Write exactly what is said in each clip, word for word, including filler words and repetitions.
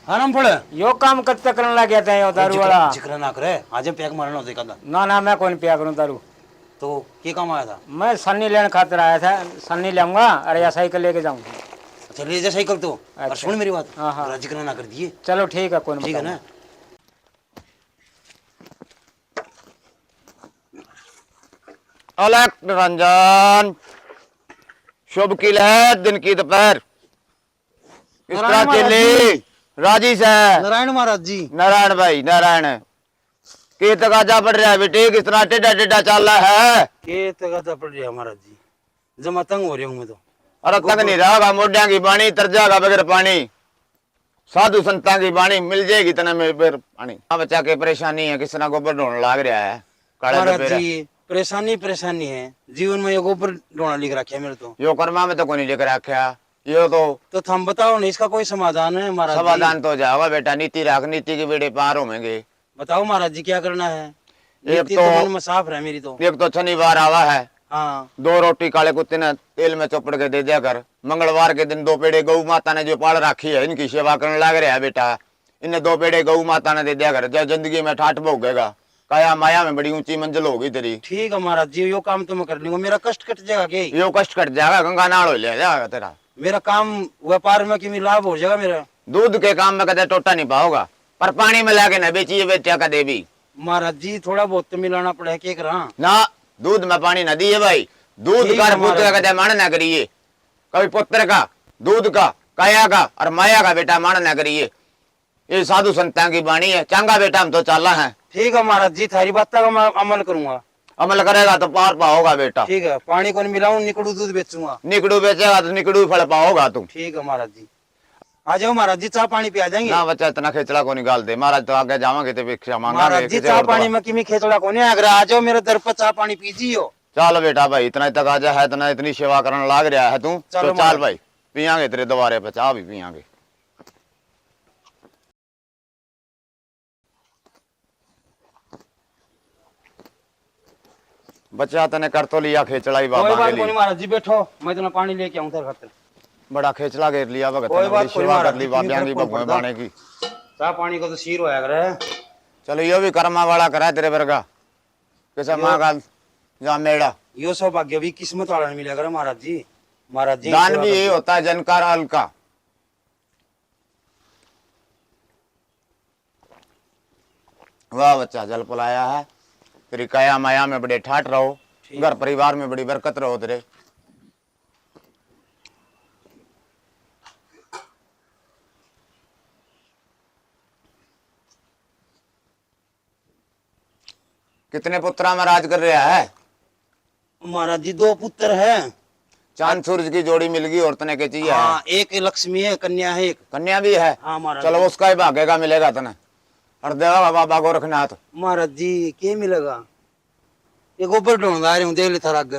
हाँ रामफल। यो काम कब तक करने लग गया था, यो दारू जिक्र, वाला? जिक्र ना करे, आज हम पैक मारना होता एक आधा। ना, ना, मैं कौन पिया करूँ दारू। तो के काम आया था? मैं सन्नी लेने खातर आया था, सन्नी लेऊंगा और या साइकिल लेके जाऊंगा। अच्छा, ले जा साइकिल तो। और अच्छा। सुन मेरी बात, हाँ, हाँ। जरा जिक्र ना कर दिए। चलो ठीक है, कौन ठीक है बताऊंगा। ना? अलख निरंजन, शुभ किल है दिन की दोपहर। किस नारायण तरह महाराज चेली? जी। राजी से? नारायण महाराज जी। नारायण भाई, नारायण। के तकाजा पड़ रहा है बेटे, किस तरह टेढ़ा टेढ़ा चाल रहा है? के तकाजा पड़ रहा है महाराज जी, जमा तंग हो रहा हूँ मैं तो। अरे तंग गोबर नहीं रहा, मोड्या की बाणी तर जाएगा बगैर पानी। साधु संतां की बाणी मिल जाएगी तने मेरे पर पानी। हाँ बच्चा के परेशानी है, किस तरह गोबर ढोने लाग रहा है काले महाराज दुपेरे। जी, परेशानी, परेशानी है। जीवन में ये गोबर ढोना लिख रखा है मेरे तो। यो कर्मा में तो कोनी लिख रखा। यो तो तो थम बताओ ना, इसका कोई समाधान है महाराज जी? समाधान तो हो जाएगा बेटा, नीति रख, नीति के बेड़े पार होंगे। बताओ महाराज जी, क्या करना है? एक नीति तो तो मन में साफ रहे मेरी तो। एक तो शनिवार आवा है, हाँ। दो रोटी काले कुत्ते ने तेल में चोपड़ के दे दिया कर। मंगलवार के दिन दो पेड़े गौ माता ने जो पाल रखी है, इनकी सेवा करने लग रहा है बेटा। इन्हें दो पेड़े गौ माता ने दे दिया कर, जब जिंदगी में ठाठ भोगेगा। काया माया में बड़ी ऊंची मंजिल होगी तेरी। ठीक है महाराज जी, यो काम तो मैं कर लूंगा। मेरा कष्ट कट जाएगा के? यो कष्ट कट जाएगा, गंगा नाल हो लिया जाएगा तेरा। मेरा काम, व्यापार में किमी लाभ हो जाएगा मेरा? दूध के काम में कदे टोटा नहीं पाओगा, पर पानी में लाके ना बेचिए बेचा कदे भी। महाराज जी, थोड़ा बहुत तो मिलाना पड़े, के करा? ना, दूध में पानी ना दिए भाई, दूध ठीक कर है महाराज जी। कदे माण ना करिए। कभी पुत्र का, दूध का, काया का और माया का बेटा माण ना करिए। ये साधु संतां की बाणी है। चंगा बेटा, हम तो चाला हैं। ठीक है महाराज जी, थारी बातों का मैं अमल करूंगा। अमल करेगा तो पार पाओगा बेटा। ठीक है, पानी कौन मिलाऊं, निकड़ू दूध बेचूंगा। निकड़ू बेचेगा तो निकड़ू फल पाओगा तू। ठीक है महाराज जी, आ जाओ महाराज जी, चाय पानी पिया जाएंगे। ना बच्चा, इतना खेचड़ा कोनी गाल दे, महाराज तो आगे जावांगे तो भिक्षा मांगांगे महाराज जी। किसी चाय और पानी दवा। में किमी खेचड़ा कोनी, अगर आ जाओ मेरे दर पर, चाय पानी पीजियो। चल बेटा भाई, इतना तकाजा है, इतना, इतनी सेवा करने लाग रहा है तू, चलो तो चल महाराज। भाई, पियांगे तेरे द्वारे पे चाय भी पियांगे। बच्चा, तने कर तो लिया खेचड़ा ही कोई बाबा बात के कोनी लिए। महाराज जी, बैठो, मैं इतना पानी लेके आऊं तेरे खातिर। बड़ा खेचड़ा घेर लिया भगत कोई ने, बात बड़ी कोनी सेवा महाराज कर ली जी, बाबियां की, भगवान बाणे की। चाह पानी को तो सीर होया करे। चलो, यो भी कर्मा वाला करा तेरे वर्गा। कैसा यो माँ का जा मेड़ा। यो सौभाग्य भी किस्मत वाला ने मिला करे महाराज जी। महाराज जी दान सेवा भी कर यही दो। होता है, जन का और अल का। वाह बच्चा, जल पिलाया है। तेरी काया माया में बड़े ठाट रहो, ठीक। घर परिवार में बड़ी बरकत रहो तेरे। कितने पुत्रा में राज कर रहा है? महाराज जी, दो पुत्र है। चांद सूरज की जोड़ी मिल गई, और तने के चाहिए? हाँ, एक लक्ष्मी है, कन्या है एक। कन्या भी है? हाँ महाराज चलो, जी। उसका ही भागेगा, मिलेगा तने। और देवा बाबा गोरखनाथ। महाराज जी, के मिलेगा? ये गोबर ढोंढ आ रहे हूँ, देख ले थारा आगे।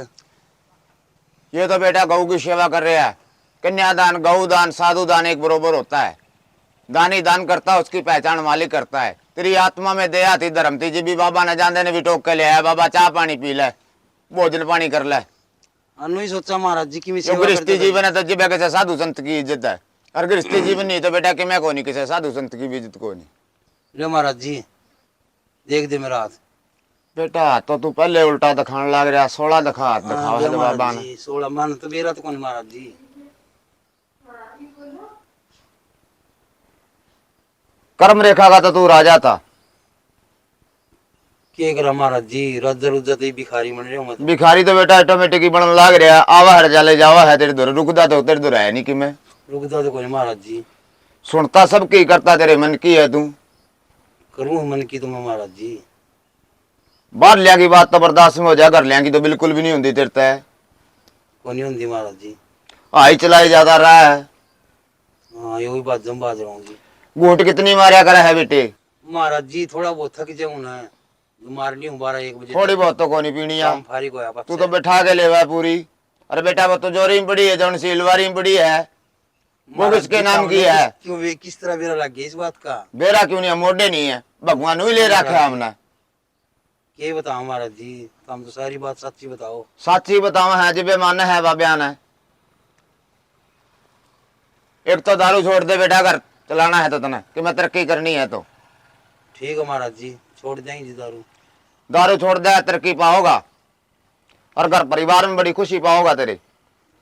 ये तो बेटा गौ की सेवा कर रहा है। कन्यादान, गौ दान, साधु दान एक बरोबर होता है। दानी दान करता है, उसकी पहचान मालिक करता है। तेरी आत्मा में दया थी, धर्म थी, जी भी बाबा ने जाने ने भी टोक के ले आया, "बाबा, चाह पानी पी ले, भोजन पानी कर ले।" अनु ही सोचा महाराज जी, कि मैं यो सेवा गृहस्थी करता जीवन है तो जिबे किसी साधु संत की इज्जत है, और गृहस्थी जीवन नहीं तो बेटा कि मैं कोनी, किसी साधु संत की भी इज्जत कोनी। ले महाराज जी, देख दे मेरा हाथ। बेटा, तो तू पहले उल्टा दिखाने लग रहा, सोलह दिखा, हाथ हाँ, दिखावा दे है महाराज बाबा ने। जी, सोलह, मन तो बेरा तो कोनी महाराज जी। कर्म रेखा का तो तू राजा था। के करा महाराज जी, राजा रुजा तो ही भिखारी बन रहे हो मैं तो। भिखारी तो बेटा ऑटोमेटिक ही बनने लाग रहा, आवा हर जाले जावा है तेरे धोरे, रुकदा तो तेरे धोरे है नहीं कि मैं। रुकदा तो कोई महाराज जी। सुनता सबकी, करता तेरे मन की है तू। करूँ मन की तो मैं महाराज जी। बाहर लिया की बात तो बर्दाश्त में हो जाए, घर लिया की तो बिल्कुल भी नहीं होती तेरे ते। कोनी होती महाराज जी। हाई चलाई ज्यादा रहा है। हाँ, यो भी बात जम बाज रहा हूँ जी। घूंट कितनी मारया करे है बेटे? महाराज जी, थोड़ा बहुत थक जाऊँ ना, मार ली हूँ बारह एक बजे थोड़ी तक। बहुत तो कोनी पीनी है। काम फारिग होया तू तो बच्चे। बैठा के लेवा है पूरी। अरे बेटा, वो तो जोरी में पड़ी है, जौन सी इलवारी में पड़ी है। वो महाराज किसके जी, नाम की है? किस, क्यों वे, किस तरह बेरा लग गया इस बात का? बेरा क्यों नहीं है? मोढे नहीं है, भगवान ने ले रखा है हमने। के बताओ महाराज जी, तुम तो सारी बात साची बताओ। साची बताओ है, जिबे माने है बाब्या ने। एक तो दारू छोड़ दे बेटा, घर चलाना है तो तने, कि मैं तरक्की करनी है तो। ठीक है महाराज जी, छोड़ देंगे जी दारू। दारू छोड़ दे, तरक्की पाओगा और घर परिवार में बड़ी खुशी पाओगा तेरे।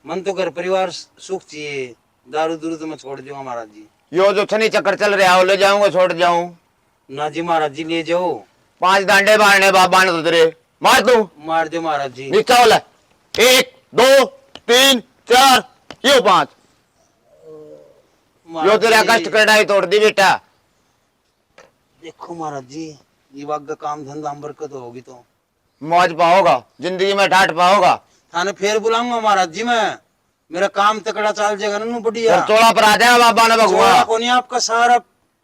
मन तो घर परिवार सुख चाहिए, दारू दूरू तो मैं छोड़ दूंगा महाराज जी। यो जो शनि चक्कर चल रहा है, वो ले जाऊंगा, छोड़ जाऊं? ना जी महाराज जी, ले जाओ। पांच डांडे मारने बाबा ने तो तेरे। मार तू। मार दो महाराज जी। नीचा वाला। एक, दो, तीन, चार, यो पांच। यो महाराज तेरा जी। कष्ट करना ही तोड़ दी बेटा। देखो महाराज जी, ये वाग काम धंधा में बरकत होगी तो मौज पाओगा, जिंदगी में ठाठ पाओगा। थाने फिर बुलाऊंगा महाराज जी मैं, मेरा काम तकड़ा चाल जाएगा ना, नू बढ़िया। फिर चोला पर आ जाएगा बाबा ने भगवा। चोला कोनी, आपका सारा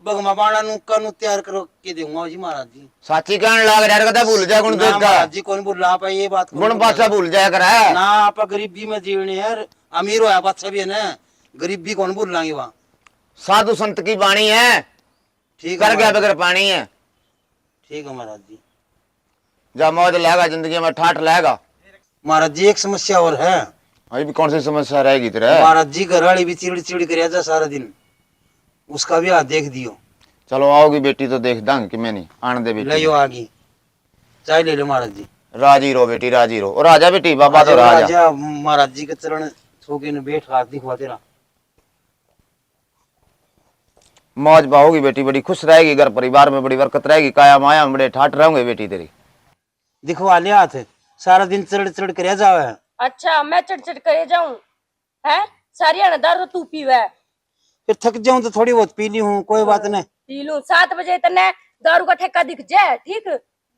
भगवा बाणा नू का नू तैयार करके दूंगा जी महाराज जी। साची कहने लाग रहा है, कदा भूल जाए गुण ना देख का। महाराज जी, कौन भूल आप, ये बात कौन गुण भूल पाछा जाए? भूल जाया करे। ना, आप गरीबी में जीवने यार, अमीर होया पाछा भी है ना, गरीबी कौन भूल लांगे वहाँ। साधु संत की बाणी है, ठीक है कर गया महाराज। बगैर पानी है। ठीक है महाराज जी। जा मौज लेगा, जिंदगी में ठाठ लेगा। महाराज जी, एक समस्या और है। अभी भी कौन सी समस्या रहेगी तेरे? महाराज जी, घर वाली भी चिड़ चिड़ कर जा सारा दिन, उसका भी हाथ देख दियो। चलो, आओगी बेटी तो देख दांगे कि मैं नहीं आन दे बेटी। ले यो आ गई, चाय ले लो महाराज जी। राजी रो बेटी, राजी रो। और राजा बेटी, बाबा तो राजा। राजा महाराज जी के चरण छू के न बैठ, हाथ दिखवा तेरा। मौज पाओगी बेटी, बड़ी खुश रहेगी, घर परिवार में बड़ी बरकत रहेगी, काया माया में बड़े ठाट रहोगे बेटी तेरी। दिखवा ले हाथ, सारा दिन चढ़ चढ़ करे जावे। अच्छा, मैं चढ़ चढ़ करे जाऊं? है, सारी हाण दारू तू पीवे। फिर थक जाऊं तो थोड़ी बहुत पी ली हूँ, कोई बात नहीं। पी लूं, सात बजे तन्ने दारू का ठेका दिख जाए, ठीक?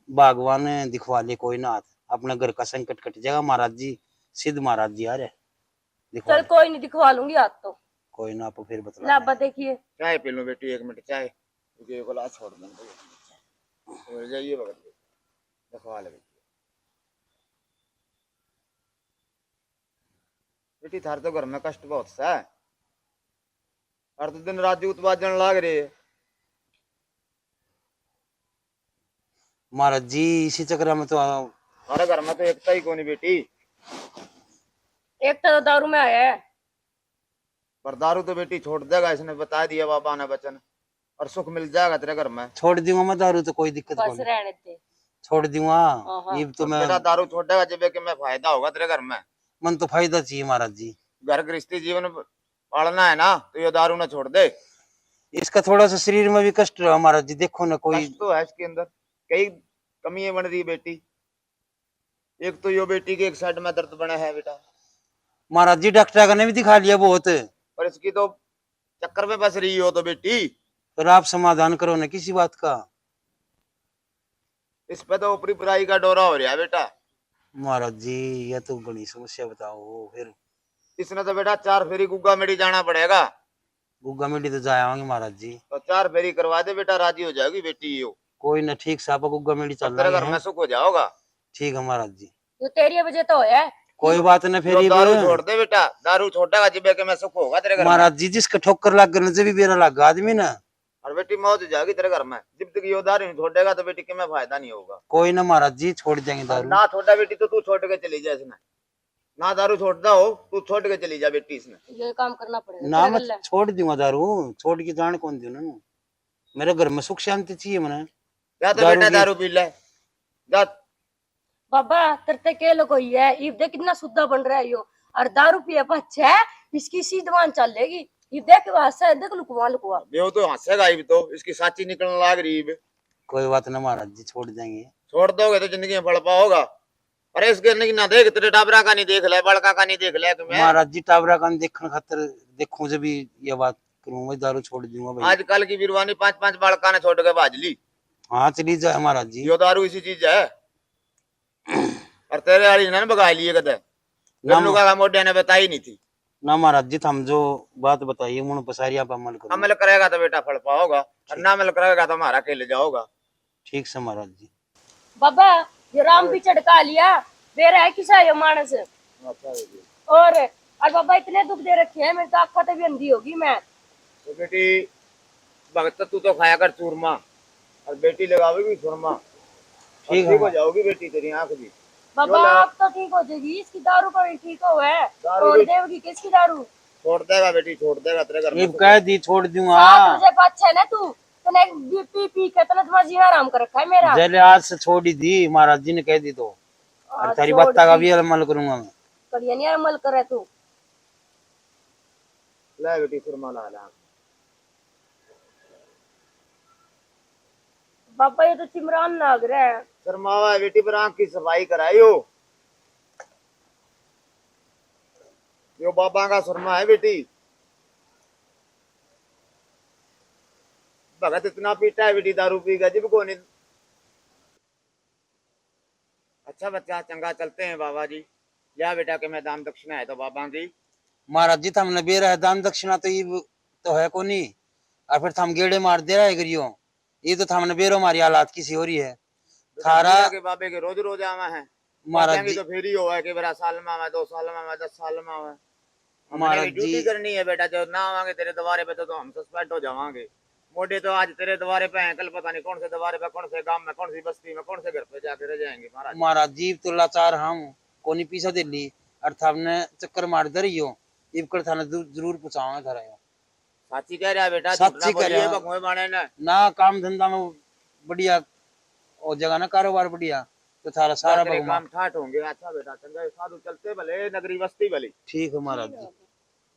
भगवान दिखवा ले कोई ना हाथ, अपने घर का संकट कट जाएगा महाराज जी, सिद्ध महाराज जी आ रहे। दिखवा चल ले। कोई नहीं, दिखवा लूंगी हाथ तो। कोई ना, आप फिर बतला ला, लेंगे। बा देखिए। चाय पी लूं बेटी, एक मिनट चाय, क्योंकि ये गिलास छोड़ दें। और जाइए भगत जी, दिखवा ले बेटी। बेटी, थारे तो घर में कष्ट बहुत सा है, और तो दिन रात जूत बाजन लाग रही है। महाराज जी, इसी चक्कर में तो आ- हमारे घर में तो एकता ही कोनी बेटी। एकता तो दारू में आया है। पर दारू तो बेटी छोड़ देगा, इसने बता दिया बाबा ने वचन, और सुख मिल जाएगा तेरे घर में। छोड़ दूंगा मैं दारू, तो कोई दिक्कत बस कोनी। रहने दे। छोड़ दूंगा। हाँ, हाँ। इब तो मैं बेटा दारू छोड़ेगा जब कि मैं फायदा होगा तेरे घर में। मन तो फायदा चाहिए महाराज जी। घर गृहस्थी जीवन पालना है ना, तो ये दारू ना छोड़ दे। इसका थोड़ा सा शरीर में भी कष्ट रहा महाराज जी, देखो ना कोई। कष्ट तो है इसके अंदर, कई कमियां बन रही बेटी। एक तो यो बेटी के एक साइड में दर्द बना है बेटा। महाराज जी, डॉक्टर का ने भी दिखा लिया बहुत। पर इसकी तो चक्कर में बस रही हो तो बेटी। पर आप समाधान करो ना किसी बात का। इस पे तो ऊपरी बुराई का डोरा हो रहा बेटा। महाराज जी, यह तो घणी समस्या बताओ फिर। इसने तो बेटा चार फेरी गुग्गा मेड़ी जाना पड़ेगा। गुग्गा मेड़ी तो जा आवांगे महाराज जी। तो चार फेरी करवा दे बेटा, राजी हो जाएगी बेटी यो। कोई ना, ठीक से आप गुग्गा मेड़ी चल तेरे घर में सुख हो जाओगा। ठीक है महाराज जी। यो तेरी वजह तो है। कोई बात ना, फेरी दारू छोड़ दे बेटा, दारू छोड़ेगा जिबे के मैं सुख होगा तेरे घर में। महाराज जी, जिसके ठोकर लग गए ना, जब भी बेरा लग गया आदमी ना। और बेटी मौज हो जाएगी तेरे घर में, जब तक यो दारू नहीं छोड़ेगा तो बेटी के में फायदा नहीं होगा। कोई ना महाराज जी, छोड़ देंगे दारू। ना छोड़ा बेटी तो तू छोड़ के चली जा इसने। ना दारू छोड़ता हो, तू छोड़ के चली जा बेटी इसने। ये काम करना पड़ेगा ना, मैं छोड़ दूंगा दारू, छोड़ के जान कौन दूं ना। मेरे घर में सुख शांति चाहिए मने। जा तो बेटा दारू पी ले, जा। बाबा, तेरे ते के लुकोई है? इब देख कितना सुद्धा बन रहा है यो। और दारू पिए पाछे इसकी सीधवान चलेगी। इब देख वहां से देख लुकवा लुकवा। यो तो हंसेगा इब तो, इसकी साची निकलने लाग रही इब। कोई बात ना महाराज जी, छोड़ देंगे। छोड़ दोगे तो जिंदगी में फल पाओगा। अरे इसके नहीं ना देख, तेरे टाबरा का नहीं देख ले, बालका का नहीं देख ले तुम्हें। महाराज जी, टाबरा का नहीं देखने खातर देखूं जब भी ये बात करूं, मैं दारू छोड़ दूंगा भाई। आजकल की बीरवानी पांच पांच बालका ने छोड़ के भाज ली। हाँ, चली जाए महाराज जी। यो दारू इसी चीज है। और तेरे वाली ने भगा लिए कदे। ना। का मोड्या ने बताई नहीं थी। ना महाराज जी, थम जो बात बताई है, उन पर सारी आप अमल करो। अमल करेगा तो बेटा फल पाओगा, और ना अमल करेगा तो हमारा खेल जाओगा। ठीक से महाराज जी। बाबा, ये राम भी चढ़का लिया, बेरा है किसा ये मानस। अच्छा है जी। और, और बाबा इतने दुख दे रखे हैं, मेरी तो आंखों तो भी अंधी होगी मैं। तो बेटी, भगत तू तो खाया कर चूरमा, और बेटी लगावेगी सुरमा, और ठीक हो जाओगी बेटी तेरी आंख भी। बाबा, आंख तो ठीक हो जाएगी, इसकी दारू को ही ठीक हो है। दारू और भी देवगी किसकी दारू? छोड़ देगा बेटी, छोड़ देगा, तेरे घर में इब सुख कह है। दी, छोड़ दूंगा। सात बजे पाछे ना तू, तने पी, पी, पी के तने तुम्हारा जीना हराम कर रखा है मेरा। जले आज से छोड़ ही दी, महाराज जी ने कह दी तो। और आज तेरी छोड़ बात का दी। भी अमल करूंगा मैं। करिया नहीं अमल करे तू। ले बेटी, सुरमा ला ला। बाबा, ये तो चिमरान नाग रहा है। शर्मावा है बेटी, पर आंख की सफाई करायो। यो बाबा का सुरमा है बेटी। भगत इतना पीटा है बेटी, दारू पी गया जिब को नहीं। अच्छा बच्चा, चंगा, चलते हैं बाबा जी। लिया बेटा के मैं दान दक्षिणा है तो बाबा की। महाराज जी, थमने बेरा है, दान दक्षिणा तो ये तो है कोनी, और फिर थम गेड़े मार दे रहे करियो। ये तो थमने बेरो, हमारी हालात किसी हो रही है। बेटा, थारा बेरा के बाबे के रोज रोज आवा है। महाराज बाबा की जी। तो फेरी होवा है कि बेरा साल में आवा, दो साल में आवा, दस साल में आवा। हमने महाराज भी ड्यूटी जी। करनी है बेटा, जो ना आवांगे तेरे द्वारे पे तो, तो हम सस्पेंड हो जावांगे। मोटे तो आज तेरे द्वारे पे हैं, कल पता नहीं कौन से द्वारे पे, कौन से गांव में, कौन सी बस्ती में, कौन से घर पे जाके रह जाएंगे महाराज। महाराज जी, तो लाचार हम कोनी पीसा दे ली, और थाने चक्कर मार दे रही हो, इब कर थाने जरू-, जरूर पहुंचावांगे थारा यो। साची कह रहा बेटा, झूठ ना साची कह बोलिए रहा। भगवे बाणे ने। ना, काम धंधा में बढ़िया हो जाएगा ना, कारोबार बढ़िया, तो थारा सारा तेरे भगवान काम ठाठ होंगे। अच्छा बेटा, चंगा, साधु चलते भले, नगरी बस्ती भली। ठीक है महाराज जी।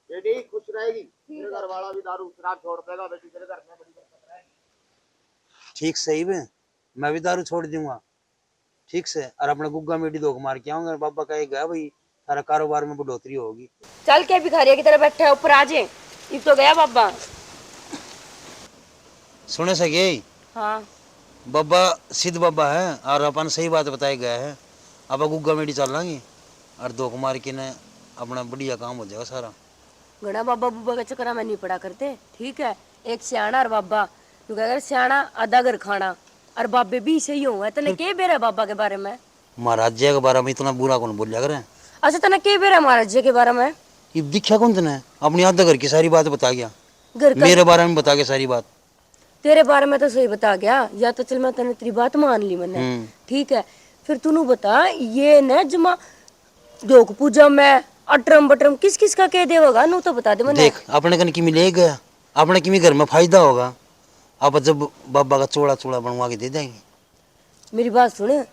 बेटी खुश रहेगी, ठीक तेरे है। घर वाला भी दारू शराब छोड़ देगा बेटी, तेरे घर में बड़ी बरकत रहेगी। ठीक सही में, मैं भी दारू छोड़ दूंगा। ठीक से, और अपने गुग्गा मेडी धोक मार के आऊंगा, बाबा कहेगा भाई, थारा कारोबार में बढ़ोतरी होगी। चल के भिखारिया की तरह बैठा है, ऊपर आ जे। इब तो गया बाबा। सुने से गए? हाँ। बाबा सिद्ध बाबा है और अपन सही बात बताए गया है। अब गुग्गा मेडी चल लांगे और धोक मार के ने अपना बढ़िया काम हो जाएगा सारा। घणा बाबा बुबा के चक्करा में नहीं पड़ा करते, ठीक है? एक सियाणा और बाबा, तू कह कर सियाणा आधा घर खाना, और बाबे भी सही होंगे। तने के बेरा है बाबा के बारे में? महाराज जी के बारे में इतना बुरा कौन बोलिया करे? अच्छा, तने के बेरा है महाराज जी के बारे में? ये दिखा कौन तने? अपनी आधा घर की सारी बात बता गया। घर का मेरे बारे में बता गया सारी बात। तेरे बारे में तो सही बता गया, या तो चल मैं तने तेरी बात मान ली मैंने, हम्म। ठीक है, फिर तू नू बता, ये न जमा धोक पूजा में अटरम बटरम किस किस का कह देवेगा, नू तो बता दे मैंने। देख, अपने कन किमी ले गया, अपने किमी घर में फायदा होगा, अब जब बाबा का चोला चोला बनवा के दे देंगे। मेरी बात सुन,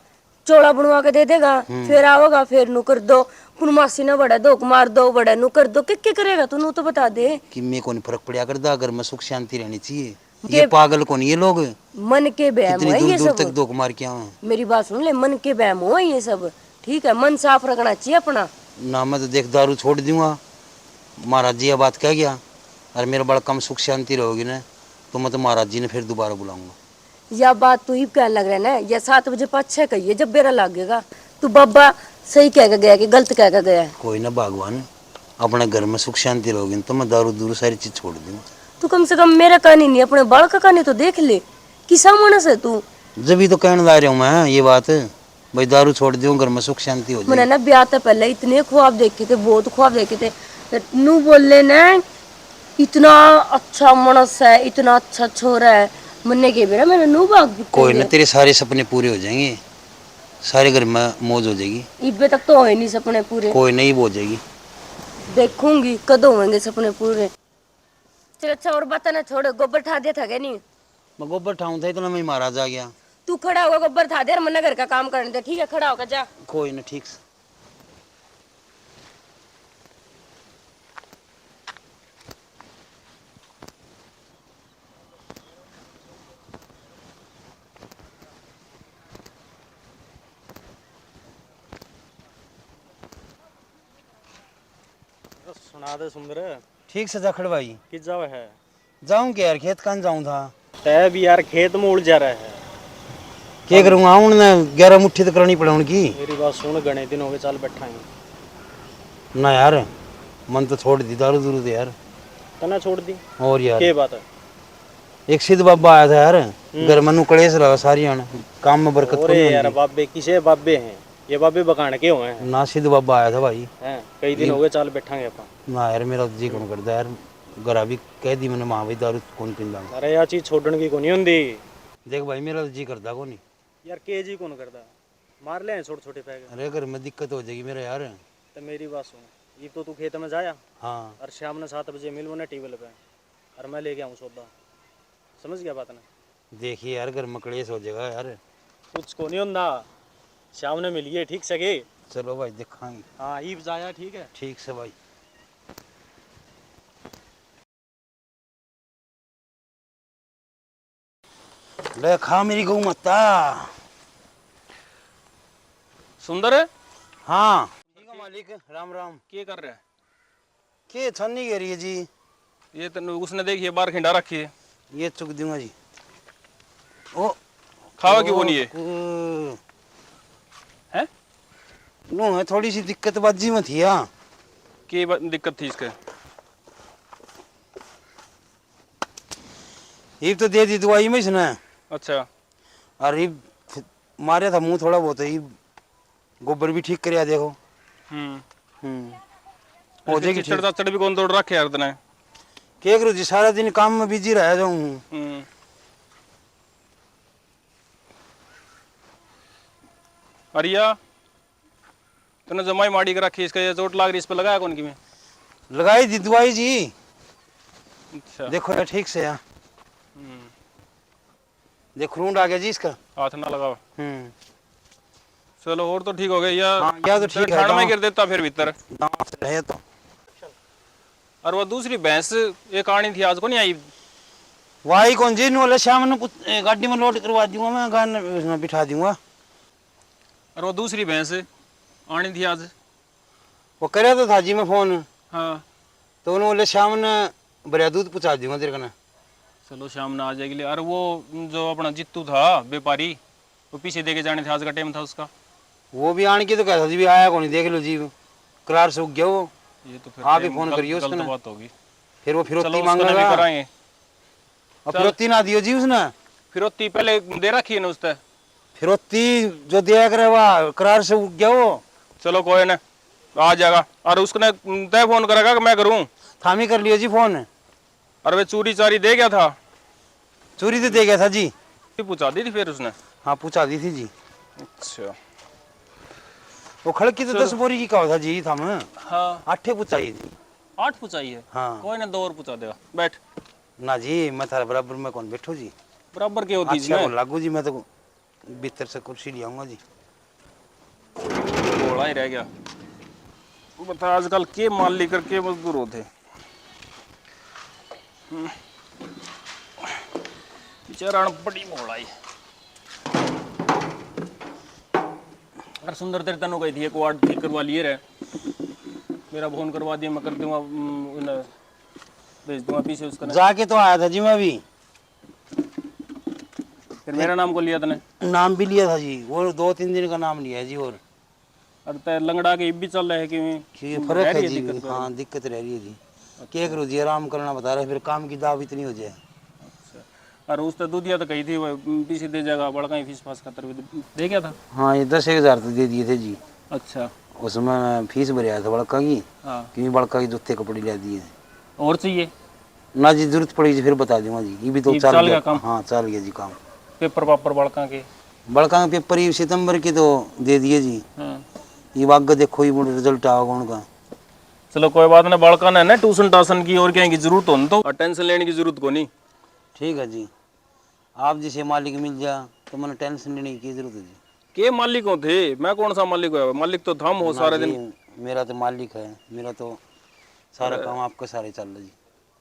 चोला बनवा के दे देगा, हम्म। फिर आओगा, फिर नू कर दो, पूनमासी ने बड़ा धोक मार दो, बड़ा नू कर दो, के के करेगा तू, नू तो बता दे। कि मैं कोनी फर्क पड़या करदा, घर में सुख शांति रहनी चाहिए। ये ये पागल कोनी ये लोग। मन के बहम इतनी है दूर ये दूर सब। तक धोक मार के आवे। मेरी बात सुन ले, मन के बहम हो ये सब, ठीक है? मन साफ रखना चाहिए अपना। ना, मैं तो देख दारू छोड़ दूंगा, महाराज जी ये बात कह गया, और मेरे बालक में सुख शांति रहोगी ना, तो मैं तो महाराज जी ने फिर दोबारा बुलाऊंगा। या बात तू इब कहने लग रहा है ना, या सात बजे पाछे कहिए जब बेरा लागेगा। तू बाबा सही कह के गया कि गलत कह के गया है? कोई ना भगवान, अपने घर में सुख शांति रहोगी तो मैं दारू दूरू सारी चीज छोड़ दूंगा। तू कम से कम मेरा कानी नहीं, अपने बालक का कानी तो देख ले, किसा मानस है तू? जब ही तो कहने ला रहा हूँ मैं ये बात, भाई दारू छोड़ दियो, घर में सुख शांति हो जाए। मैंने ना ब्याह ते पहले इतने ख्वाब देखे थे, बहुत ख्वाब देखे थे। नू बोले ना, इतना अच्छा मनस है, इतना अच्छा छोरा है, मन्ने के बेरा मैंने नू भाग किते कोई ना, तेरे सारे सपने पूरे हो जाएंगे, सारे घर में मौज हो जाएगी। इब्बे तक तो होए नहीं सपने पूरे। कोई नहीं, हो जाएगी। देखूंगी कद होंगे सपने पूरे। चल अच्छा, और बातें ना छोड़, गोबर ठा दिया था क्या नहीं? मैं गोबर ठाऊं था, इतना में महाराज आ गया। तू खड़ा होकर गोबर ठा दे और मन्ने घर का काम करने दे, ठीक है? खड़ा होकर जा। कोई ना, ठीक से। सुना दे सुंदर। ठीक से जाखड़ भाई। किस जावे है? जाऊं के यार, खेत कान जाऊं था। तै भी यार खेत में उलझा रहा है। के करूंगा, उनने ग्यारह मुट्ठी तो करनी पड़े उनकी। मेरी बात सुन, घणे दिन हो गए, चल बैठा है। ना यार, मन तो छोड़ दी दारू दूरू तो यार। तना छोड़ दी? और यार। के बात है? एक सिद्ध बाबा आया था यार, हम्म। घर में नू कलेश रहा सारी आन, काम में बरकत और कोनी यार होंदी। बाबे किसे बाबे हैं? ये बाबे बकाण के हुए हैं। ना, सिद्ध बाबा आया था भाई। हैं, कई दिन हो गए, चाल बैठांगे अपन। ना यार, मेरा जी कौन करदा यार, घरा भी कह दी मैंने, माँ भाई दारू कौन पींदा। अरे, या चीज छोड़न की कोनी होंदी। देख भाई, मेरा तो जी करदा कोनी। यार, के जी कौन करदा? मार ले छोटे छोटे पैग। अरे, घर में दिक्कत हो जाएगी मेरा यार। तो मेरी बात सुन, इब तो तू खेत में जाया। हाँ। और शाम ने सात बजे मिल मने ट्यूबवेल पे, और मैं लेके आऊँ सौदा। समझ गया बात ने? देखिए यार, घर में कलेश हो जाएगा यार। कुछ को नहीं होंदा, शाम ने मिलिए, ठीक से के? चलो भाई, दिखाएंगे। हाँ, ईब जाया, ठीक है? ठीक से भाई। ले खा मेरी गौ माता। सुंदर? हाँ। ठीक है मालिक, राम राम। के कर रहा है? के छानी कह रही है जी? ये तो उसने, देखिए, बाहर खिंडा रखी है। ये चुक दूंगा जी। ओ। खावा की वो नहीं है? ओ। हैं? नो है, थोड़ी सी दिक्कत बाजी में थी, हाँ। की बा-, दिक्कत थी इसके? इब तो दे दी दवाई में इसने। अच्छा। और इब मारे था मुंह थोड़ा बहुत, इब गोबर भी ठीक करया देखो। हम्म। हम्म। हो ऐसे जाएगी चिचड़ ठीक। चाचड़ भी कौन तोड़ रखे यार तने? के करूँ जी, सारा दिन काम में बिजी रह जाऊँ। हम्म। अरिया, तूने जमाई माड़ी कर रखी इसका, ये चोट लाग रही, इस पे लगाया कौन की में? लगाई दी दवाई जी। अच्छा। देखो ये ठीक से है। हम्म। देख, रूंड आ गया जी इसका। हाथ ना लगाओ। हम्म। चलो, और तो ठीक हो गया यार। हाँ, या तो ठीक है, ठाण में दांत गिर देता फिर भीतर। दांत रहे तो। और वो दूसरी भैंस एक आनी थी, आज को नहीं आई? वो आई कौन जी? नू ले शाम ने कुछ, ए, गाड़ी में लोड करवा दूंगा मैं, गान उसमें बिठा दूंगा। और वो दूसरी भैंस आनी थी आज? वो करया तो था जी मैं फोन। हाँ। तो उन्होंने बोले, "शाम ने भरया दूध पहुंचा दूंगा तेरे कने।" चलो, शाम ने आ जाएगी ले। अरे, वो जो अपना जीतू था व्यापारी, वो पीछे दे के जाने थे, आज का टाइम था उसका। वो भी आने की तो कहता जी, भी आया को नहीं, देख लो जी, करार सूख गया वो। ये तो फिर आप ही टाइम फोन गलत, करियो गलत उसने। बात होगी। फिर वो फिर चलो, रोटी उसको भी मांगेगा। कराएंगे। और चल। फिरौती ना दियो जी उसने। फिरौती पहले दे रखी है ना उसने। फिरौती जो दिया करे, वाह, करार से उग गया वो। चलो, कोई ना, आ जाएगा। और उसने तय फोन करेगा कि मैं करूं? थामी कर लियो जी फोन। और वे चूरी चारी दे गया था? चूरी तो दे गया था जी। ये पूछा दी थी फिर उसने? हाँ, पूछा दी थी जी। अच्छा। वो खड़की तो चलो। दस बोरी की कहा था जी थाम। हाँ। आठे पूछाई थी। आठ पूछाई है? हाँ। कोई ना, दो और पूछा देगा। बैठ। ना जी, मैं थारे बराबर में कौन बैठू जी। बराबर के होती जी अच्छा मैं? कौन लागू जी, मैं तो भीतर से कुर्सी ले आऊंगा जी। भोला ही रह गया। बता, आजकल के मालिक और के मजदूर होते। हम्म। बेचारा अनपढ़ ही भोला ही। अरे सुंदर, तेरे तनु कही थी, एक वार्ड ठीक करवा लिए रे। मेरा फोन करवा दिया, मैं कर दूंगा, हम्म, उन्हें भेज दूंगा पीछे उसका ना। जाके तो आया था जी मैं अभी। फिर मेरा नाम को लिया तने? नाम भी लिया था जी, वो दो तीन दिन का नाम लिया है जी। और और तै लंगड़ा के इब भी चल रहे हैं कि कि फर्क रह है रही है जी, दिक्कत? हाँ, दिक्कत रह रही है जी। अच्छा। क्या करो जी, आराम करना बता रहे, फिर काम की दाव इतनी हो जाए। अच्छा। और उस तो दूधिया तो कही थी, वो पीछे दे जाएगा, बड़का ही फीस फास खातर भी दे गया था? हाँ, ये दस एक हजार तो दे दिए थे जी। अच्छा। उसमें फीस भरया था बड़का की, हाँ। क्योंकि बड़का की जूते कपड़े ला दिए। और चाहिए? ना जी, जरूरत पड़ेगी जी, फिर बता दूंगा जी। ये भी तो ये चाल चाल गया गया काम? हाँ, चाल गया जी काम। पेपर पापर बड़का के? बड़का के पेपर ये सितंबर के तो दे दिए जी। हाँ। ये आगे देखो, ये रिजल्ट आवेगा उनका। चलो, कोई बात ना, बड़का ने ना ट्यूशन टाशन की और कहीं की जरूरत हो न तो टेंशन लेने की जरूरत को नहीं। ठीक है जी, आप जिसे मालिक मिल जा तो मैंने टेंशन लेने की जरूरत है जी। के मालिक हो थे? मैं कौन सा मालिक हो? मालिक तो थम हो ना सारे जी, दिन। मेरा तो मालिक है, मेरा तो सारा अरे। काम आपके सारे चल रहा जी।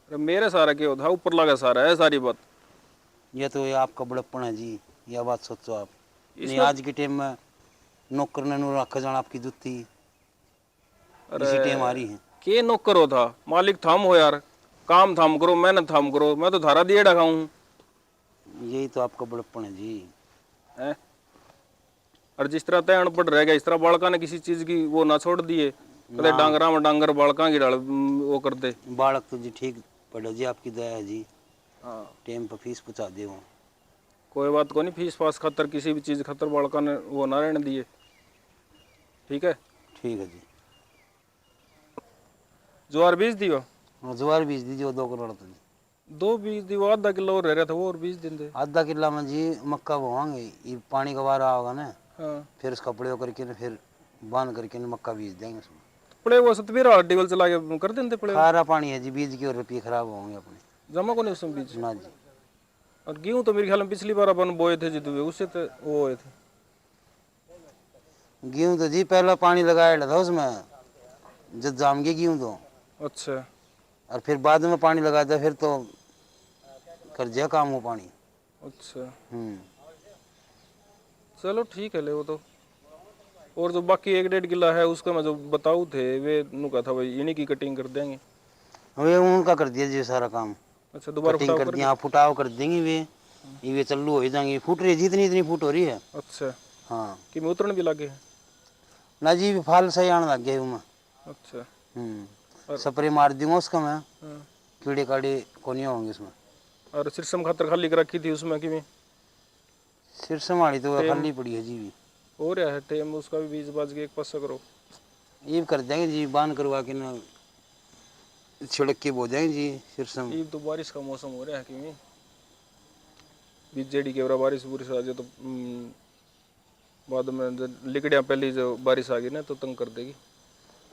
अरे मेरे सारा के होता, ऊपर लगा सारा है सारी बात। ये तो ये आपका बड़प्पन है जी, यह बात सोचो आप। नहीं, इसमें आज के टाइम में नौकर ने नू रखा जाना आपकी जुत्ती, अरे, इसी टाइम आ रही है। के नौकर हो था? मालिक थाम हो यार, काम थाम करो, मेहनत थाम करो, मैं तो थारा दिएड़ा खाऊं। यही तो आपका बड़प्पन है जी। हैं? और जिस तरह तै अनपढ़ रह गया, इस तरह बालका ने किसी चीज की वो ना छोड़ दिए, कदे ना। डांगरा में डांगर बालका की डाल, उम, वो कर दे। बालक तो जी ठीक पढ़े जी, आपकी दया है जी। हाँ। टाइम पे फीस पहुंचा दे वो। कोई बात को नहीं, फीस फास खातर, किसी भी चीज खातर बालका ने वो ना रहने दिए, ठीक है? ठीक है जी। ज्वार बीज दियो। हाँ, ज्वार बीज दीजिए, वो दो करोड़ तो जी। दो बीज दी, वो आधा किलो और रह रहा था, वो और बीज देंदे। आधा किला में जी मक्का बोवांगे, ये पानी का वारा आओगा ना, हाँ। फिर उसका प्रयोग करके ना, फिर बांध करके ना मक्का बीज देंगे उसमें। पड़े वो सतबीर वाला ट्यूबवेल चला के कर देते पड़े। खारा पानी है जी, बीज के और रुपये खराब होंगे अपने। जमा को नहीं उसमें बीज। ना जी। और गेहूं तो मेरे ख्याल में पिछली बार अपन बोए थे जितू, उससे तो वो हुए थे। गेहूं तो जी पहला पानी लगाया था उसमें, जब जाम गए गेहूं तो। अच्छा। और फिर बाद में पानी लगाया था, फिर तो कर दिया काम वो पानी। अच्छा। हम्म। चलो ठीक है, ले वो तो। और जो बाकी एक डेढ़ किला है, उसका मैं जो बताऊ थे, वे नु कहा था भाई, इन्हीं की कटिंग कर देंगे। वे उनका कर दिया जी सारा काम। अच्छा, दोबारा कटिंग फुटाव कर कर दिया, दिया? हाँ, फुटाव कर देंगे वे। ये वे चालू हो ही जाएंगे। फूट रही है, जितनी इतनी फूट हो रही है। अच्छा। हाँ। कि में उतरण भी लगे? ना जी, फाल सही आने लग गया हूँ मैं। अच्छा। हम्म। और स्प्रे मार दूंगा उसका मैं। हाँ। कीड़े काड़े को नहीं होंगे उसमें। और सिरसम खातर खाली कर रखी थी उसमें कि में? सिरसम वाली तो टेम खाली पड़ी है जी भी। हो रहा है टेम, उसका भी बीज बाज के एक पासा करो। ये कर देंगे जी, बांध करवा के ना छिड़क के बो जाएंगे जी सिरसम। ये तो बारिश का मौसम हो रहा है कि में? बीज जेड़ी के बारिश बुरिश आ जाए तो, हम्म, बाद में जब लिकड़ियाँ पहली जो बारिश आ गई ना, तो तंग कर देगी।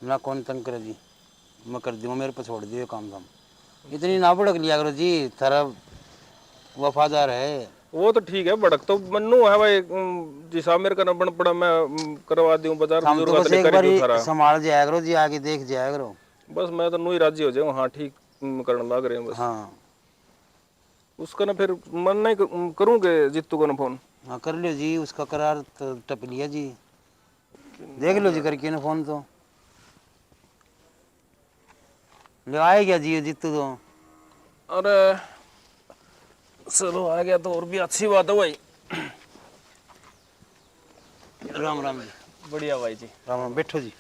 ना, कौन तंग करे जी, मैं कर दूंगा, मेरे पे छोड़ दियो काम धाम। इतनी ना भड़क लिया करो जी, थारा वफादार है। वो तो ठीक है, भड़क तो मन्नू है भाई, उम, जिसा मेरे कने बन पड़ा, मैं, उम, करवा दूं, बाजार हम तो बुजुर्ग बस से एक निकाल बारी दूं थारा। संभाल जाया करो जी, आगे देख जाया करो। बस मैं तो नू ही राजी हो जाऊँ, हाँ, ठीक, उम, करने लग रहे हैं बस। हाँ। उसका ना फिर मन नहीं क-, करूँगे जित्तू का ना फोन। हाँ, कर लियो जी, उसका करार तो टप लिया जी। देख लो जी करके ना फोन तो। ले आए क्या जी ये जित्तू तो? अरे चलो, आ गया तो और भी अच्छी बात है भाई। राम राम जी। बढ़िया भाई जी। राम राम, बैठो जी।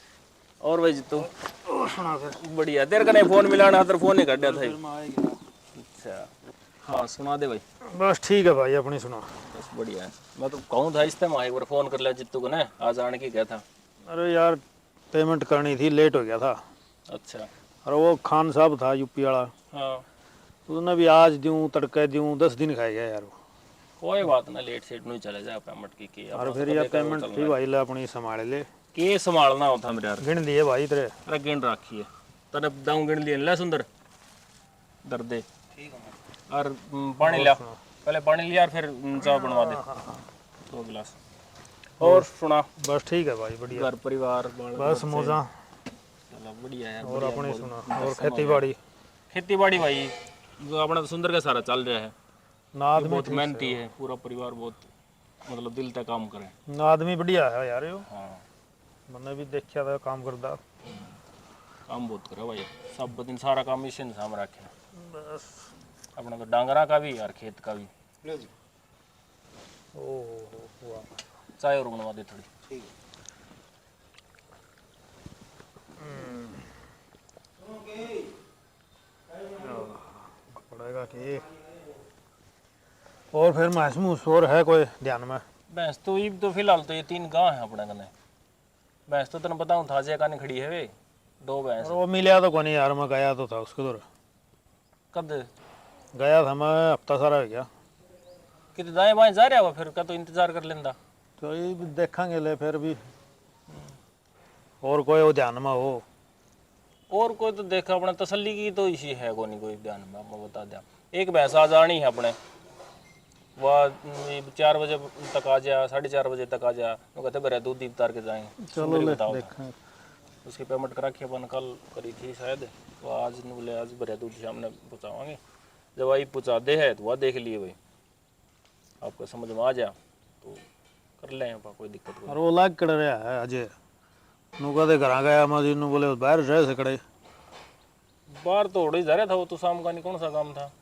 और भाई जी तू? और सुना फिर? बढ़िया, तेरे कने फोन मिलाना, तेरे फोन नहीं काटा था। फिर मैं आ ही गया। अच्छा, हाँ, सुना दे भाई। बस ठीक है भाई, अपनी सुना। बस बढ़िया है। मैं तो कहूँ था इस टाइम एक बार फोन कर लिया जित्तू को ना, आज आने की क्या था। अरे यार, पेमेंट करनी थी, लेट हो गया था। अच्छा। और वो खान साहब था यूपी वाला, हाँ। उसने भी आज दूं, तड़के दूं, दस दिन खा गया यार वो। कोई बात ना, लेट सेट नहीं चले जा, पेमेंट की, की और अपना फिर तो ये कभी कभी पेमेंट चलना थी है। भाई, ले अपनी संभाल ले। के संभालना होता मेरे यार? गिन लिए भाई तेरे। अरे गिन रखी है। तने दाऊं गिन लिए, ले सुंदर। दर्दे। ठीक है। और, हम्म, पानी और लिया। सुना। पहले पानी लिया और फिर, हम्म, चाय बनवा दे। हाँ, हाँ, हाँ। दो गिलास। और और सुना? बस ठीक है भाई, बढ़िया। घर परिवार, बाल बस बच्चे? मौजा। चलो बढ़िया यार, और बढ़िया, अपनी बहुत सुना? और मौसम हो खेती गया। बाड़ी? खेती बाड़ी भाई, जो अपना तो सुंदर का सारा चल रहा है। ना, ये आदमी बहुत ठीक मेहनती है। है, पूरा परिवार बहुत, मतलब, दिल तक काम करे। ना, आदमी बढ़िया है यार यो। हाँ। मैंने भी देखा था काम करता। काम बहुत करे भाई, सब दिन सारा काम इसी ने साम रखे। बस। अपना तो डांगरा का भी यार, खेत का भी। लो जी। ओ हो हो, वाह। चाय और बनवा दे थोड़ी। ठीक है। हम्म। पड़ेगा कि और फिर भैंस मूस और है कोई ध्यान में? भैंस तो इब तो फिलहाल तो ये तीन गां है अपने कने। भैंस तो तने बताऊं था, जे कानी खड़ी है वे, दो भैंस। और वो मिला तो कोनी यार, मैं गया तो था उसके उधर। कद? गया था मैं, हफ्ता सारा हो गया। किते दाएं बाएं जा रहा हुआ फिर, क्या तो इंतजार कर लेंदा। तो ये भी देखेंगे ले फिर भी। और कोई वो ध्यान में हो? और कोई तो देख, अपने तसल्ली की तो इसी है कोनी कोई ध्यान में, मैं बता दिया। एक भैंस आ जानी है अपने, वह, हम्म, चार बजे तक आ जा, साढ़े चार बजे तक आ जा, वो कहते भरा दूध ही उतार के जाएंगे। चलो सुंदरी ले, बताओ। देखें। उसकी पेमेंट कर रखी अपन, कल करी थी शायद, वो आज नु बोले आज भरा दूध शाम ने पहुँचावांगे। जब आई पहुँचा दे है तो वह देख लिए भाई। आपको समझ में आ जा तो कर लें आप, कोई दिक्कत कोई। और वो लाग कड़ रहा है अजय, नु कहते घर आ गया मैं जी, नु बोले बाहर रह सकड़े। बाहर तो होड़े ही जा रहा था वो तो, शाम का नहीं कौन सा काम था।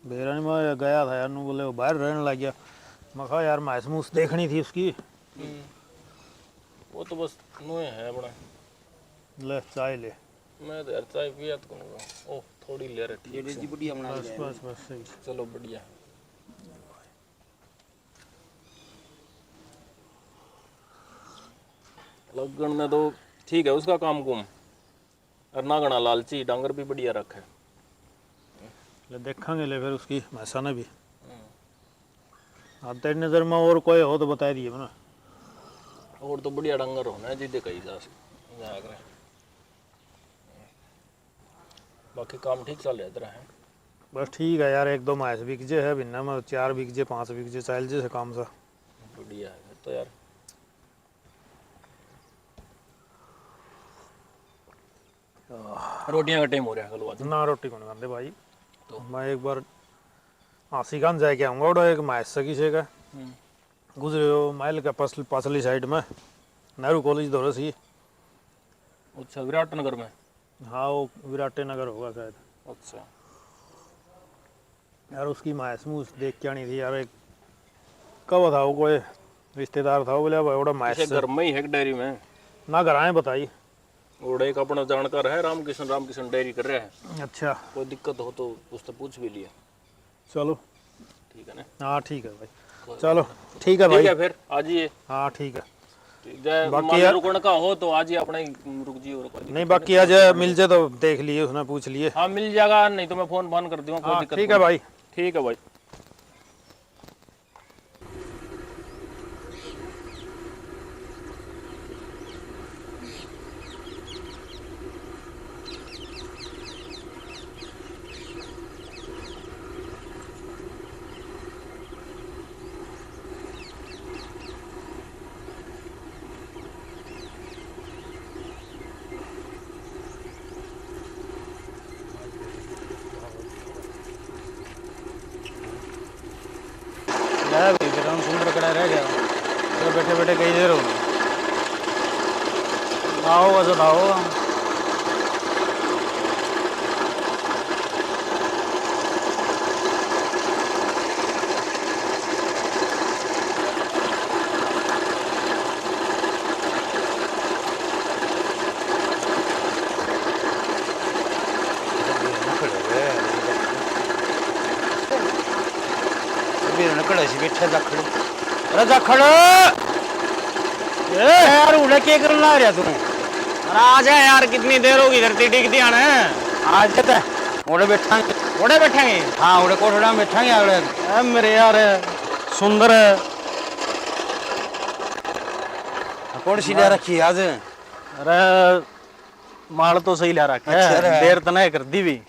बेरा नहीं, मैं गया था यार, नु बोले वो बाहर रहने लग गया। मैं कहा यार, भैंस मूस देखनी थी उसकी। हम्म। वो तो बस नुए है अपना। ले चाय ले। मैं तो यार चाय पिया तो करूँगा। ओह, थोड़ी ले रहे, ठीक जेडी से। जी बढ़िया बना बस, ले। बस, बस, सही। चलो बढ़िया। लगन में तो ठीक है उसका काम कुम, और ना घना लालची, डांगर भी बढ़िया रखे। ले देखेंगे ले फिर उसकी भैंसा ने भी। हम्म। हाँ, तेरी नज़र में और कोई हो तो बता दिए ना। और तो बढ़िया डांगर होना है जिदे कही जा, जा करे। बाकी काम ठीक चल रहा है तेरा, है? बस ठीक है यार, एक दो भैंस बिक जे है, महीना में चार बिक जे, पाँच बिक जे, चल जे से काम सा। बढ़िया है फिर तो यार। रोटियां का टाइम हो रहा है, कल आज। ना, रोटी कौन खाते भाई? तो? मैं एक बार आसी खान जाके आऊंगा, उड़ा एक भैंस से किसी का। हम्म। गुजरे हो महल का पसल-, पासली साइड में, नेहरू कॉलेज धोरे सी। अच्छा, विराट नगर में? हाँ, वो विराटे नगर होगा शायद। अच्छा। यार, उसकी भैंस मूस देख के आनी थी यार। एक कब था वो, कोई रिश्तेदार था, वो बोले, "भाई, ओड़ा भैंस किसी घर में ही है डेयरी में?" ना, घर आए बताई। ओड़ा एक अपना जानकार है, रामकिशन, रामकिशन डेयरी कर रहा है। अच्छा। कोई दिक्कत हो तो उससे पूछ भी लिए। चलो। ठीक है ना? हाँ, ठीक है भाई। कोई चलो, ठीक है ठीक भाई। है, फिर आ जाइए। हाँ, ठीक है। ठीक है, बाकी मान लो यार रुकने का हो तो आज ही अपने रुक जाइए, और कोई दिक्कत नहीं, बाकी आज मिल जाए तो देख लिए, उसने पूछ लिए। हाँ, मिल जाएगा, नहीं तो मैं फोन फान कर दूंगा, कोई हाँ, दिक्कत ठीक है नहीं। भाई। ठीक है भाई। ले भाई, फिर हम सुंदर कड़ा रह गया। तो बैठे बैठे कई देर हो गई। आओ, बस आओ। अभी उन्हें कड़े से बैठे जाखड़। अरे जाखड़! ए यार, उड़े के करन ला रहा तू? अरे आ जा यार, कितनी देर होगी धरती टिकती आने। आज के तो उड़े बैठांगे। उड़े बैठेंगे? हाँ, उड़े कोठड़ा में बैठांगे अगले। ए मेरे यार, सुंदर। कौन सी ले रखी है आज? अरे माल तो सही ला रखा है। अच्छा रे। देर तो नहीं कर दी भी।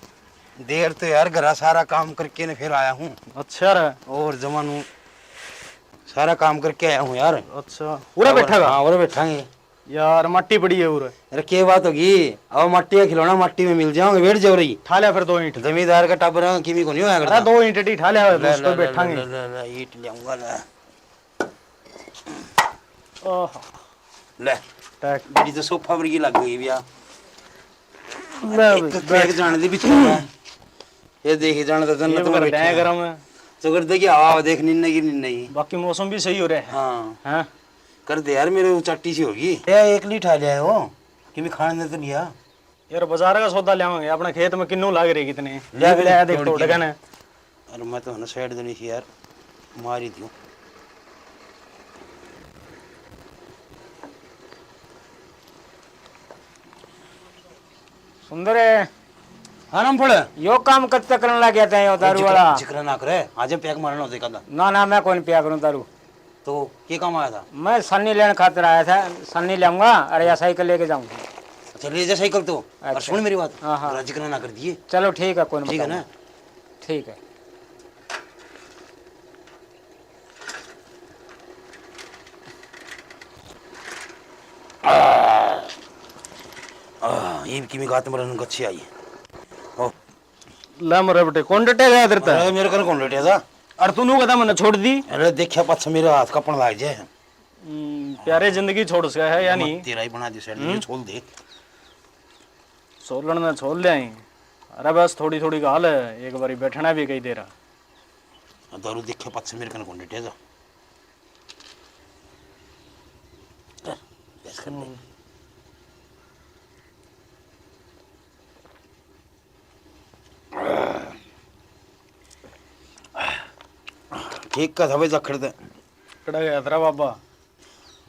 देर तो यार, घरा सारा काम करके ने फिर आया हूँ। अच्छा रे। और जमानू सारा काम करके आया हूँ यार। अच्छा, उरे और, बैठा का? हाँ, उरे बैठांगे। यार, माटी पड़ी है उरे। अरे, के बात होगी? अब माटी का खिलौना माटी में मिल जाओगे, बैठ जाओ रही। ठा लिया फिर दो ईंट। जमींदार का टाबर है, किमी को नहीं होया अरे, करता। दो ईंट टी ठा लिया, ले, उस पे ले, ले, बैठांगे। ले, ले, ले, ईंट ले आऊंगा, ले। ओह। ले। टैक। मेरी तो सोफा वर्गी लग गई भैया। ले एक भाई, तो बैठ। जाने दे बिछड़ा है। ये देखे जाने तो जन्नत ये में कर बैठे दे हैं। गरम है। तो कर दे कि हवा देख निन्ने की निन्ने ही। बाकी मौसम भी सही हो रहा है। हाँ। हैं? कर दे यार, मेरे को चाटी सी होगी। ये एक लीठ आ जाए हो, कि मैं खाने दे तो लिया। यार, बाजार का सौदा ले आवांगे, अपने खेत में किन्नू लाग रही कितने। ले ले, फिर, देख छोड़ तो के। डगन है। अरे, मैं तो है ना साइड देनी थी यार, मार ही दियो। सुंदर है। हाँ, रामफल। यो काम कब तक करने लग गया था, यो दारू वाला? जिक्र ना करे, आज पैक मारना हो देखा था। ना, ना, मैं कौन पिया करूँ दारू। तो के काम आया था? मैं सन्नी लेने खातर आया था, सन्नी लाऊंगा और या साइकिल लेके जाऊंगा। अच्छा, ले जा साइकिल तो। और अच्छा। सुन मेरी बात, हाँ, हाँ। राजी करना ना कर दिए। चलो ठीक है, कौन ठीक है बताऊंगा। ना? ठीक है। आ, ये की गात मरन अच्छी आई। ओ। ले मरे बेटे, कौन डटे गया तेरे ते? अरे, मेरे कने कौन डटे था? अरे, तू नू कहता मैंने छोड़ दी। अरे, देखा पाछा मेरा हाथ कपन लाग जाए। हम्म, प्यारे जिंदगी छोड़ सका है या नहीं? तेरा ही बना दी सर, हम्म? ये छोड़ दे। छोलन ने छोड़ ले आई। अरे, बस थोड़ी थोड़ी गाल है, एक बारी बैठना भी कही दे रहा। दारू देखे पाछे मेरे कने कौन डटे जा। कर, बस कर ले। हम्म। ठीक का था भाई, जखड़ दे। कड़ा गया तेरा बाबा?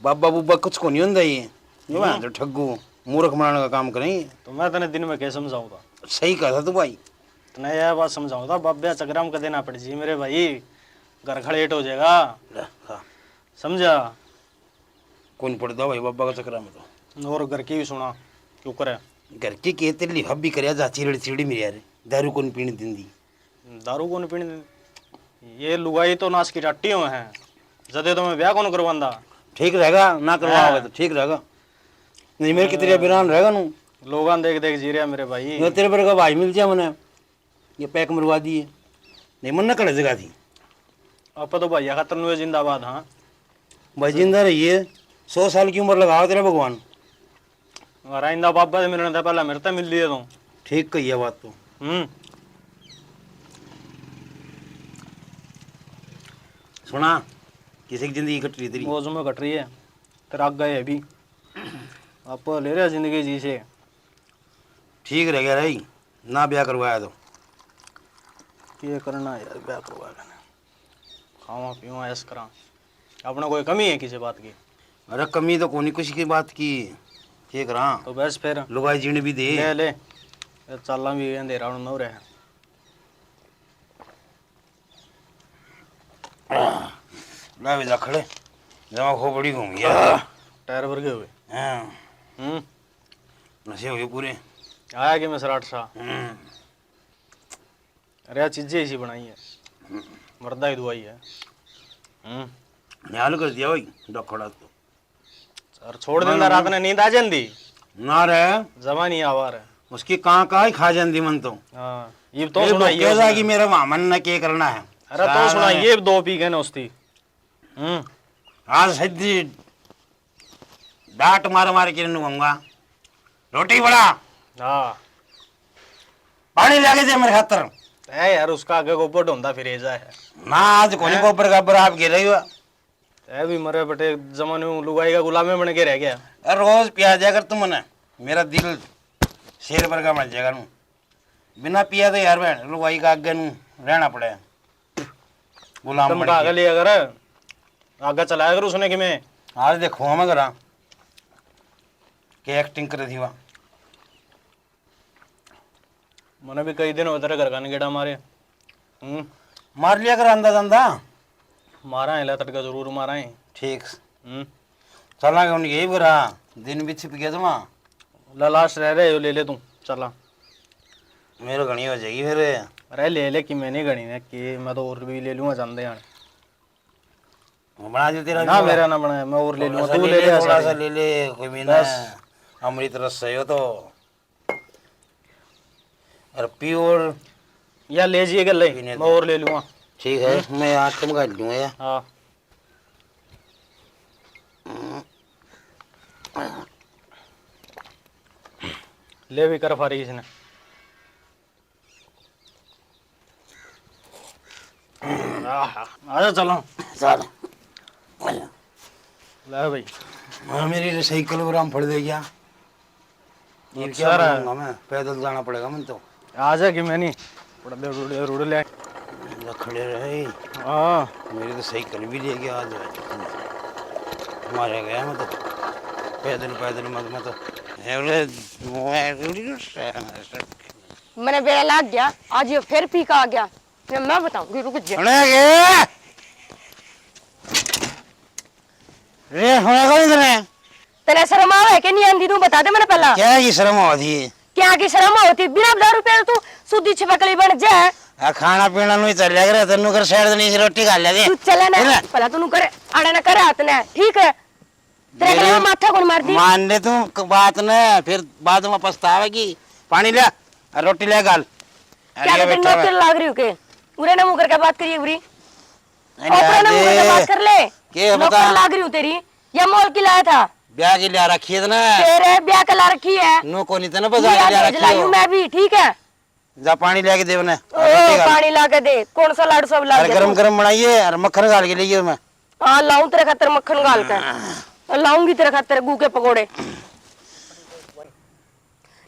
बाबा बुबा कुछ को नहीं होंदा ये। ये हम्म। बात तो ठग्गू, मूर्ख बनाने का काम करें। तो मैं तने दिन में क्या समझाऊंगा? सही कहा था तू भाई। तने यह बात समझाऊंगा, बाबे चक्करा में कदे ना पड़ जी मेरे भाई, घर खलेट हो जाएगा। ले, खा। समझा? कौन पड़ता भाई बाबा का चक्करा में तो। और घर की भी सुना, क्यों करे? घर की के तेरी हब्बी करया जा चिरड़ चिरड़ी मेरे यार। दारू कौन पीने दिंदी? दारू कौन पीने दिंदी? ये लुगाई तो नाश की टट्टी हो है। जदे तो मैं ब्याह कौन करवांदा। ठीक रहेगा, ना करवाओगे हाँ। तो ठीक रहेगा। नहीं, मेरे की तेरी बिरान रहेगा नू। लोगां देख देख जी रहा मेरे भाई। मैं तेरे वर्गा भाई मिल जाए मने, ये पैक मरवा दिए। नहीं, मन ना कड़े जगह थी। आप तो भैया खातर नुए जिंदाबाद, हाँ। भाई जिंदा रहिए, सौ साल की उम्र लगाओ तेरा भगवान। और आइंदा बाबा से मिलने से पहले मेरे से मिल लिए तू। ठीक कही है बात तो। हम्म। सुना, किसी की जिंदगी कट रही तेरी? मौज में कट रही है, तेरा आगे है भी। आप ले रहे जिंदगी जी से। ठीक रह गया रही, ना ब्याह करवाया तो। के करना यार, ब्याह करवा के खावा पीवा ऐश करा। अपने कोई कमी है किसी बात की? अरे कमी तो कोनी किसी की बात की, के करा? तो बस फिर लुगाई जीण भी दे। ले ले, ये चाला भी अंधेरा होने हो रहा है। ला भी जा खड़े, जमा खोपड़ी घूम गया। टायर भर गए हुए। हाँ। हम्म। नशे हुए पूरे। आया कि मैं सराट सा। हम्म। अरे, आ चीजें ऐसी बनाई है, मर्दा की दुआई है। हम्म। न्याल कर दिया भाई, डखड़ा तो। और छोड़ देंदा, रात ने नींद आ जांदी। ना रे। जमा नहीं आवा रे। उसकी कां कां ही खा जांदी मन तो। हाँ, ये तो ये सुना, ये भूखे सुना। जाएगी मेरे मामन ने के करना है। अरे तो साला सुना, ने। ये दो पी गए ना उसकी। हम्म। आज सीधी डांट मार मार के नुआऊंगा। रोटी बना। हाँ। पानी लाके दे मेरे खातर। ए यार, उसका आगे गोबर ढोंदा फिरे जा है। ना, आज कोनी हैं? गोबर गाबर आप गिरे हुआ। ए भी मरे बटे जमाने में लुगाई का गुलामे बन के रह गया। ए, रोज पिया दिया कर तू मने। मेरा दिल शेर वर्गा बन जाएगा नू। बिना पिया तो यार बहन लुगाई का आगे नू रहना पड़े। गुलाम बन धमका के। के लिया कर, आगे चलाया कर उसने कि मैं। आज देखो मैं करा के एक्टिंग करे थी वहाँ। मने भी कई दिन हो तेरे घर का न गेड़ा मारे। हम्म। मार लिया कर आंदा जांदा। मारा है, ला तड़का जरूर मारा है। ठीक। हम्म। चलांगे उनके यही बुरा, दिन भी छिप गया जमा। ला लास्ट रह रहे हो, ले ले तू, चला। मेरे घणी हो जाएगी फिर। अरे ले ले कि मैंने घणी ने कि मैं तो और भी ले लूंगा जांदे यार। बना दे तेरा ना, भी मेरा ना बना, मैं और ले लूंगा, थोड़ा सा तू ले ले, ले, ले, थोड़ा सा सारे। ले ले, कोई भी ना। बस। अमृत रस है यो तो। और प्योर। या ले जाइए गल्ले, पीने मैं दे। और ले लूंगा। ठीक है, हम्म। मैं आठ कम कर लूंगा यार। हाँ। ले भी कर फारी इसने। आहा, आजा चलो। चल। ले भाई। हाँ, मेरी साइकिल को राम फड़ दे गया। ये अच्छा क्या रहा। बनाऊंगा मैं? पैदल जाना पड़ेगा मन तो। आ जा कि मैं नहीं। पड़ दे, रुड़, रुड़ ले। जा खड़े रहे। हाँ। मेरी तो साइकिल भी ले गया आज। मारा गया मैं तो। पैदल, पैदल मत, मत। है बोले, मैं थोड़ी ना सहना है सब। मने बेरा लाग गया, आज ये फिर पी के आ गया। ये मैं बताऊंगी, रुक जा। सुने के? रे, होया कौन तने? तने शर्म आवे के नहीं आंदी, तू बता दे मने पहला। क्या की शर्म होती? क्या की शर्म होती? बिना दारू पीए तू सूदी छिपकली बन जा। आ, खाना पीना नहीं चल रहा, तन्नू कर साइड नहीं, रोटी खा ले। तू चले ना, पहला तू कर, आड़ा ना कर हाथ ने, ठीक है? तेरे मेरी गला में माथा कौन मार दी? मान ले तू क-, बात न, फिर बाद में पछतावेगी। पानी ले, और रोटी ले गाल। क्या अरे मैं तेरी बैठा नौकर हुआ। लाग रही हूँ के? उरे ना मुँह करके बात करिए उरी। अरे ओपरा ना मुँह करके दे। बात कर ले। के नौकर बता? लाग रही हूँ तेरी। या मोल की लाया था? ब्याह की लिया रखी है ना। तेरे ब्याह के ला रखी है। नो को नहीं तने बजा लिया रखी हो। मैं भी, ठीक है। जा पानी लेके दे उन्हें। ओ, रोटी खा ले। पानी ला के दे। कौन सा लाडू सब ला अरे के गरम तू? गरम बनाइए और मक्खन घाल के लिए मैं। हाँ, लाऊं तेरे खातर मक्खन घाल के। लाऊंगी तेरे खातर गू के पकोड़े।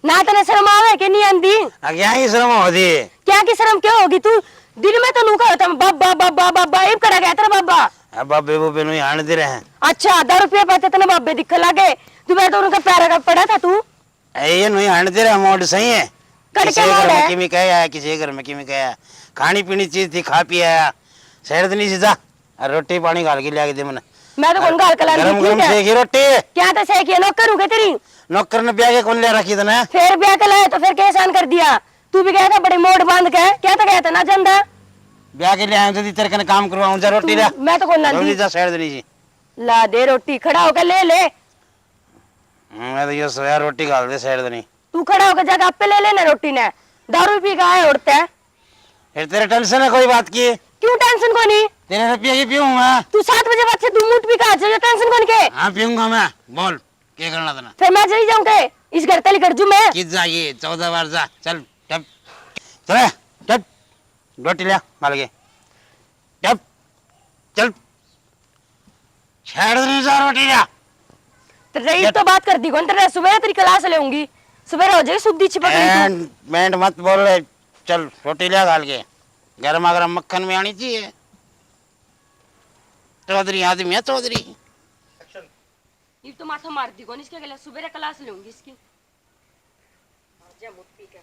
ना तने शर्म आवे के नहीं आंदी? आ, क्या ही शर्म होती है? क्या की शर्म क्यों होगी तू? दिन में तो नू कहो तुम बाबा, बाबा, बाबा, इब कड़ा गया तेरा बाबा? अब बाबे वो बेनू ही आने दे रहे हैं। अच्छा, दस रुपये पाते तने बाबे दिखने लागे। तू मैं तो उनके पैर का पड़ा था तू। ए, ये नहीं हांड तेरा मोड़ सही है। कड़ किसी के घर में है? किमी कहे आया, किसी के घर में किमी कहे आया। खानी पीनी चीज थी, खा पी आया। शहर तो नहीं सीधा। और रोटी पानी घाल के लिया के दे मने। मैं तो कौन गाल कलांदी, गरम गरम ठीक है? सेकी रोटी। क्या तो सेकी है, नौकर हूँ के तेरी? नौकर ने ब्याह के कौन ले रखी तने? फिर ब्याह के लाए तो फिर के एहसान कर दिया? तू भी गया था बड़े मोड़ बांध के, क्या तो गया था ना चंदा? ब्याह के लिए आया हूँ, जल्दी तेरे कने काम करवाऊँ, जा रोटी तू, ले। मैं तो कौन लांदी। जल्दी जा, साइड देनी जी। ला दे रोटी, खड़ा होकर ले ले। हम्म, मैं तो ये सोया, रोटी घाल दे साइड देनी। तू खड़ा होकर जाके आपे ले लेना रोटी ने। दारू पी के आया उड़ता है। फिर तेरे टेंशन है कोई बात की? क्यों टेंशन कोनी? तेरे रुपये की पीऊँ मैं। तू सात बजे बाद से दो मूठ पी के आ जाए, टेंशन कोनी के? हाँ, पीऊँगा मैं। बोल, क्या करना था? फिर मैं चली जाऊँ के? इस घर तली कर जू मैं। कित जाइए, चौदह बार जा। चल, टप। चले, टप। रोटी ले, माल के। टप। चल। छेड़ नहीं जा रोटी ले। तो रही तो बात कर दी कौन? तेरे सुबह तेरी क्लास लेऊंगी, सुबह हो जाएगी सुद्धी छिपक रही तू। बैंड, बैंड मत बोल रे। चल, रोटी ले घाल के। गर्मा गर्म मक्खन में आनी चाहिए। चौधरी आदमी है, चौधरी। ये तो माथा मार दी कौन इसके गले, सुबह क्लास लेऊंगी इसकी। मर जा मुत पी के।